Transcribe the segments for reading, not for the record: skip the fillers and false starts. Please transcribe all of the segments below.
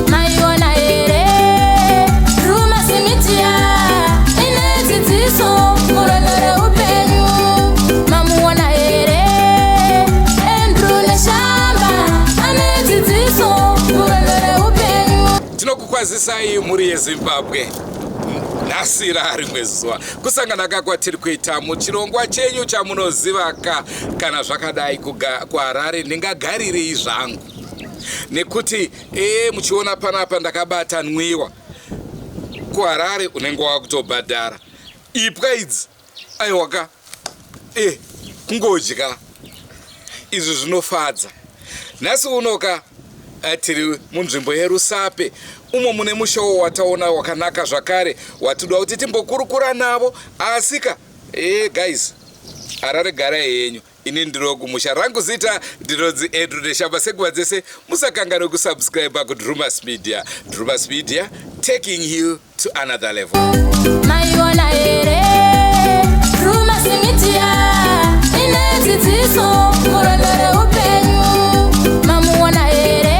Maiona here Drewmas Media ine dzidziso murwendo reupenyu. Mamuona here Andrew Neshamba ane dzidziso murwendo reupenyu. Tinokukwazisai mhuri yeZimbabwe. Nhasi rimwe zuva kusangana ka kwatiri kuita muchirongwa chenyu chamunoziva ka. Kana zvakadai kuHarare ndingagarirei zvangu nekuti ee muchiona panapa ndakabata nwiwa. KuHarare unenge wakutobhadhara ipwa idzi, aiwaka kungodya izvi zvinofadza. Nhasi unoka tiri munzvimbo yeRusape umo mune mushowo wataona wakanaka zvakare watinoda kuti timbokurukura navo. Asika guys, Harare garai henyu, ini ndiro kumusha rangu, zita ndinonzi Andrew Neshamba. Senguva dzese musakanganwe kusubscribe kuDrumas Media. Drumas Media, taking you to another level. Maiona here Drewmas Media ine dzidziso murwendo reupenyu. Mamuona here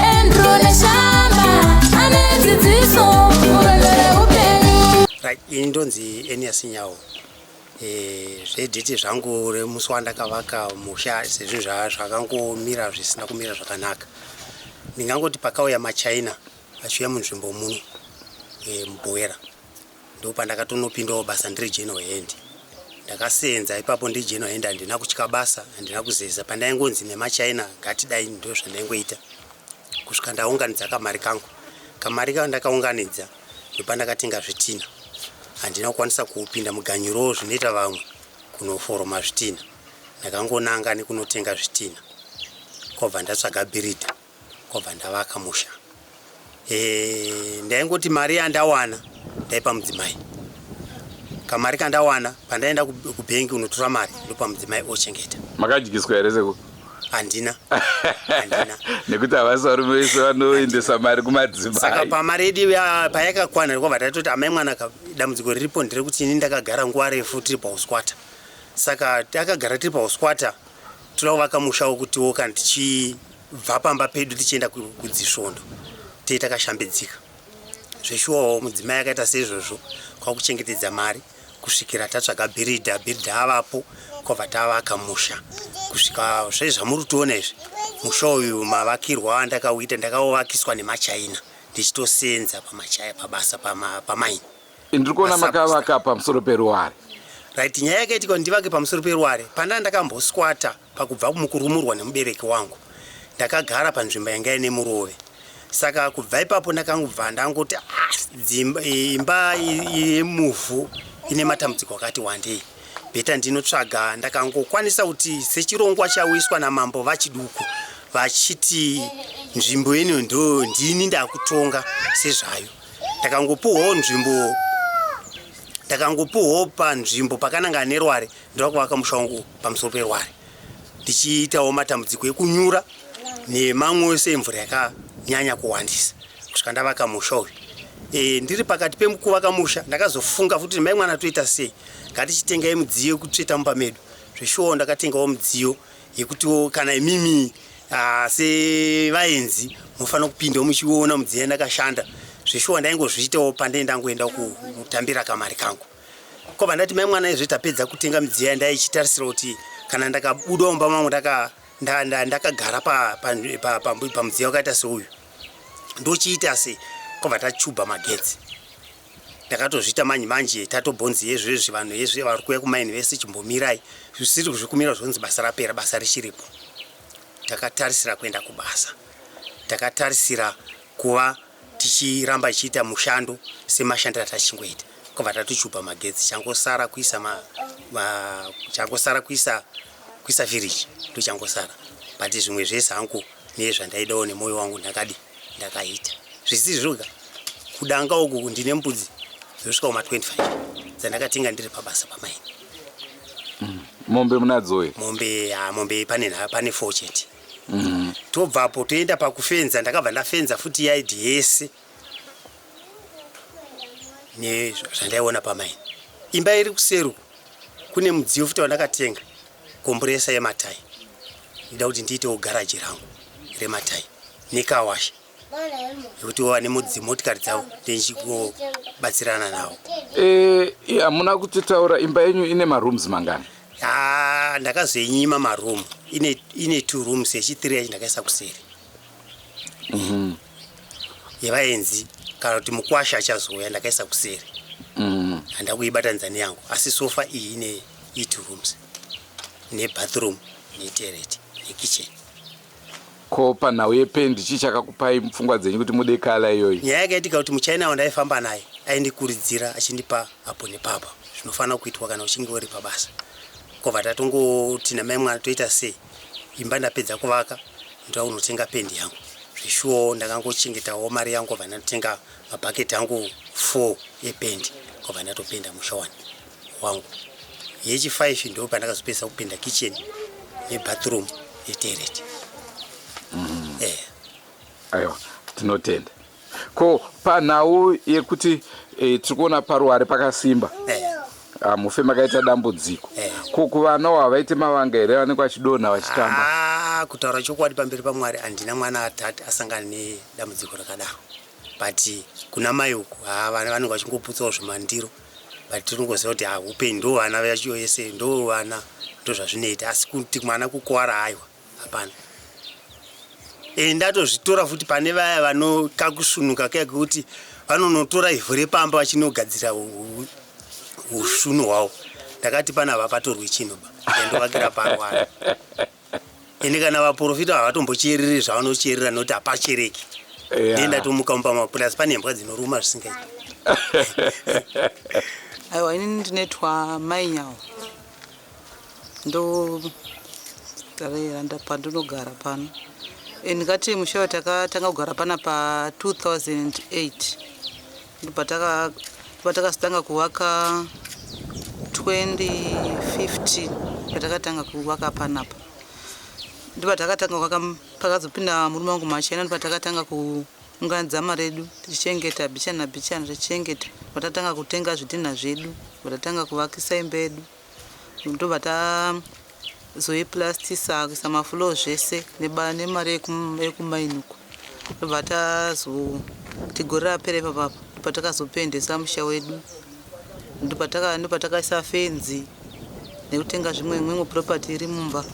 Andrew Neshamba ane dzidziso murwendo reupenyu. Right, ini ndonzi Enias Nyawo. Zvedhiti zvangu remusi wandakavaka musha sezvinhu zvakangomira zvisina kumira zvakanaka. Ndingangoti pakauya maChina achiuya munzvimbo muno muBuhera, ndo pandakatonopindawo basa ndiri general hand. Ndakasenza ipapo ndiri general hand, handina kutya basa, handina kuzeza. Pandaingonzi nemaChina ngatidai, ndo zvandaingoita kusvika ndaunganidza kamari kangu. Kamari kangu ndakaunganidza, ndopandakatenga zvitina. Handina kukwanisa kupinda muganyuro zvinoita vamwe kunoforoma zvitina. Ndakangonanga nekunotenga zvitina, kwabva ndatsvaga bhiridha, kwabva ndavaka musha. Ndaingoti mari yandawana ndaipa mudzimai. Kamari kandawana pandaenda kubhengi unotora mari ndopa mudzimai ochengeta. Makadyiswa here sekuru? Handina, handina. Nekuti havasi varume vese vanoendesa mari kumadzimai. Saka pamari yedu payakakwana kwabva tatoti amai mwana, dambudziko riripo nderekuti ini ndakagara nguva refu tiri pausquatter. Saka takagara tiri pausquatter, toda kuvaka musha wekutiwo kana tichibva pamba pedu tichienda kudzisvondo tei takashambidzika. Zveshuwawo mudzimai akaita seizvozvo kwakuchengetedza mari kusvikira tatsvaga bhiridha. Bhiridha avapo, kwabva tavaka musha kusvika zve zvamuri kutoona izvi. Musha uyu mavakirwo andakauita, ndakauvakiswa nemaChina ndichitosenza pamachaya pabasa pamaini. Ndiri kuona makavaka pamusoro peruware. Right, nyaya yakaitika ndivake pamusoro peruware, pandaa ndakambosquata pakubva mukurumurwa nemubereki wangu, ndakagara panzvimbo yanga ine murove. Saka kubva ipapo ndakangobva ndangoti, ah, imba yemuvhu ine matambudziko akati wandei, better ndinotsvaga. Ndakangokwanisa kuti sechirongwa chawiswa namambo vachiduku vachiti nzvimbo ino ndo ndini ndakutonga sezvayo, ndakangopuhwawo nzvimbo, ndakangopuhwawo panzvimbo pakananga nerware. Ndoda kuvaka musha wangu pamusoro perware, ndichiitawo matambudziko ekunyura nemamwe ose emvura yakanyanya kuwandisa kusvika ndavaka musha uyu. Ndiri pakati pekuvaka musha ndakazofunga futi, mai mwana, toita sei? Ngatichitengai midziyo yekutsveta mumba medu. Zveshuwawo ndakatengawo midziyo yekutiwo kana imimi sevaenzi mufanira kupindawo muchiona mudziyo yandakashanda. Zveshuwa ndaingozviitawo pandei ndangoenda kutambira kamari kangu. Kwabva ndati, mai mwana, izvi tapedza kutenga midziyo yandaichitarisira kuti kana ndakabudawo mumba mangu ndakagara pamudziyo wakaita seuyu ndochiita sei? Kwabva tachubha magetsi. Ndakatozviita manje manje, tatobhonzi yezvezvi vanhu yezve vari kuuya kumaini vese, chimbomirai, zvisiri zvekumira zvonzi basa rapera, basa richiripo. Takatarisira kuenda kubasa, takatarisira kuva tichiramba tichiita mushando semashandiro atachingoita. Kwabva tatochubha magetsi, changosara kuisa changosara kuisa firiji, ndochangosara. But zvimwe zvese hangu nezvandaidawo nemwoyo wangu ndakadi ndakaita. Zvisiri zvoga, kudanga uku ndine mbudzi dzinosvika kuma 25 dzandakatenga ndiri pabasa pamaini. Mombe munadzo here? Mombe, ha, mombe pane 4 chete. Tobvapo toenda pakufenza, ndakabva ndafenza futi yaidhi yese nezvandaiona pamaini. Imba iri kuseru kune mudziyo futi wandakatenga, komburesa yematai, ndida kuti ndiitewo garaji rangu rematai nekawasha yekuti vane dzimotikari dzavo ndichingobatsirana navo. Hamuna kutitaura imba yenyu ine marooms mangani? Ah, ndakazoinyima maroom, ine two rooms, yechi3 yacho ndakaisa kuseri yevaenzi kana kuti mukwasha achazouya, ndakaisa kuseri. Handa kuibatanidza neyangu, asi sofa iyi ine i2 rooms nebathroom netoilet nekitchen. Ko panhau yependi, chii chakakupai pfungwa dzenyu kuti mude colour iyoyi? Nyaya yakaitika kuti muchina wandaifamba naye aindikurudzira, achindipa apo nepapo zvinofanira kuitwa kana uchinge uri pabasa. Kobva tatongoti namai mwana toita sei, imba ndapedza kuvaka, ndoda kunotenga pendi yangu. Zveshuwo ndakangochengetawo mari yangu, kobva ndatotenga mabhaketi angu 4 ependi, kobva ndatopenda musha wani wangu. Yechi5 ndo pandakazopedzisa kupenda kitchen nebathroom netoilet. Aiwa, tinotenda. Ko panhau yekuti tiri kuona paruware pakasimba, hamufe makaita dambudziko? Ko kuvanawo havaite mavanga here, vanenge vachidonha vachitamba? Ah, kutaura chokwadi pamberi pamwari, handina mwana atati asangana nedambudziko rakadaro, but kuna mai uku, ha, vana vanenge vachingoputsawo zvimandiro, but tinongoziva kuti ha, upenyu ndo vana vacho yese, ndo vana, ndo zvazvinoita. Asi kuti mwana kukwara, aiwa, hapana. Ndatozvitora futi pane vaya vanokakusvunuka kaya kekuti vanonotora ivhu repamba vachinogadzira usvunu hwavo. Ndakati panapa patorwe chinhu ba, ndovakira parwara. Ende kana vaprofita havatombochereri zvavanocherera nokuti hapachereki. Ndendatomuka mumba mapurasi pane imbwa dzinoruma zvisingaiti. Aiwa, inini ndinoitwa Mainyawo, ndo randa pandinogara pano. Ndingati musha uyu takatanga kugara pana pa 2008, ndopatakazotanga kuvaka 2015. Patakatanga kuvaka panapa, ndopatakatanga kuvaka, pakazopinda murume wangu machena, ndopatakatanga kuunganidza mari yedu tichichengeta bichana bichana, tichichengeta, patatanga kutenga zvidhinha zvedu, patatanga kuvakisa imba yedu, ndobva tazoiplastisa, kuisa mafloor zvese nemari yekumaini uku. Ndobva tazoti gore rapera ipapapo ndopatakazopendesa musha wedu, ndopatakaisa fenzi nekutenga zvimwe imwe property iri mumba.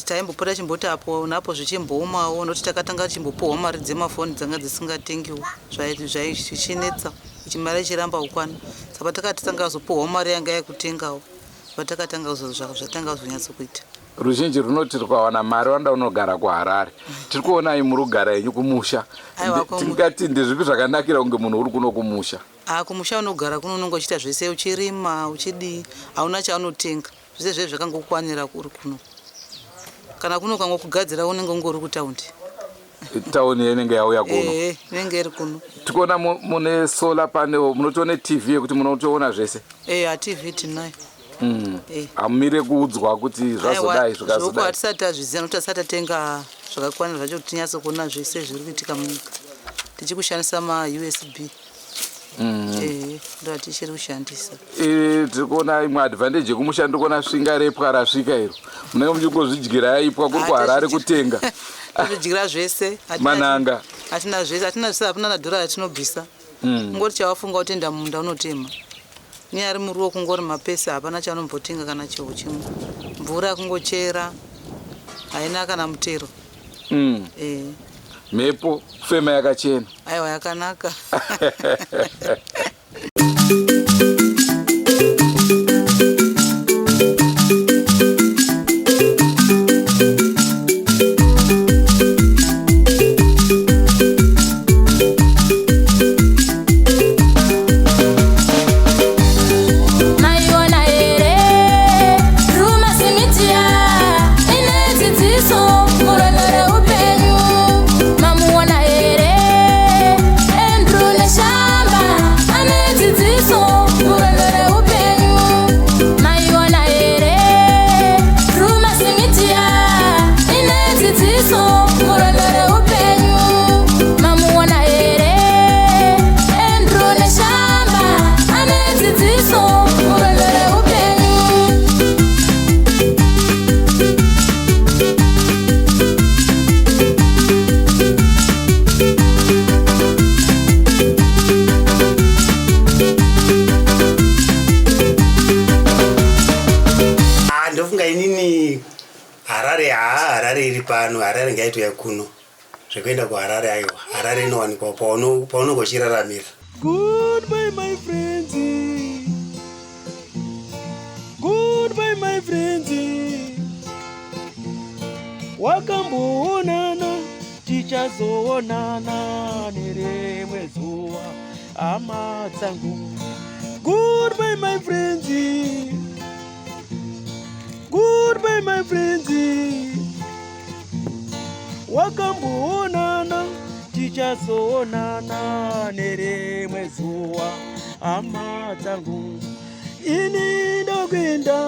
Taimbopota chimboti apo napo zvichimboomawo, nokuti takatanga tichimbopuhwa mari dzemafoni dzanga dzisingatengiwo, zvichinetsa, mari ichiramba kukwana. Saka patakati tanga kuzopuhwa mari yanga yekutengawo, patakatanga zvatanga kuzonyatsokuita. Ruzhinji runoti rukawana mari vanoda kunogara kuHarare. Tiri kuonai muri kugara henyu kumusha. Tingati ndezvipi zvakanakira kunge munhu uri kuno kumusha? A, kumusha unogara kuno unonge uchiita zvese, uchirima, uchidii, hauna chaunotenga, zvese zve zvakangokwanira uri kuno. Kana kuno ukangokugadzira unenge ungori kutaundi. Tauni inenge yauya kuno. Ehe, inenge iri kuno. Tikuona mune solar panel, munotoone TV yekuti munotoona zvese. E, TV tinayo. Hamumire kuudzwa kuti zvazodai, Zvoko zvikazodai. Hatisati tazviziva nokuti hatisati tatenga zvakakwanira zvacho kuti tinyatsokuona zvese zviri kuitika munyika, tichikushandisa maUSB. Ehe, ndo atichiri kushandisa. Tiri kuona imwe advantage yekumusha, ndiri kuona svinga repwa rasvika iro, munenge muchingozvidyira ipwa. Kuri kuHarare kutenga. Tozvidyira zvese. Mananga. Hatina zvese, hatina zvese, hapuna nadhora ratinobvisa. Kungoti chawafunga kutenda mumunda unotema, neari muriwo kungori mapesi, hapana chaunombotenga kana chiho chimwe. Mvura kungochera, haina kana mutero. Mhepo fema yakachena. Aiwa, yakanaka. Maiona here Drewmas Media ine dzidziso murwendo reupenyu? Mamuona here Andrew Neshamba? dzidziso murwendo reupenyu. Mamuona here Andrew Neshamba ane dzidziso murwendo reupenyu. Ah, ndofunga inini Harare, haa, Harare iri pano, Harare ngaitouya kuno. Zvekuenda kuHarare aiwa, Harare inowanikwa paunonge uchiraramira. Goodbye my friends. Goodbye my friends. Wakamboonana, tichazoonana nerimwe zuva, hama dzangu. Goodbye my friends. Goodbye my friends. Wakamboonana, tichazoonana nerimwe zuva, hama dzangu. Ini ndokuenda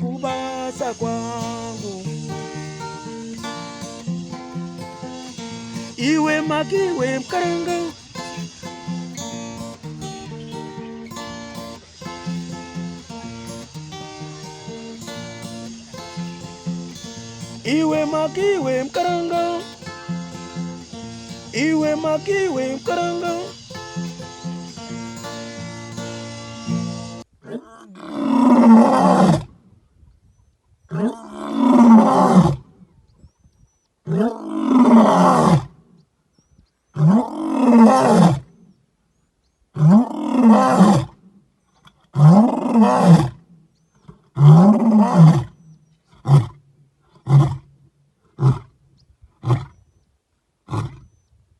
kubasa kwangu. Iwe makiwe mukaranga. Iwe makiwe mukaranga. Iwe makiwe mukaranga.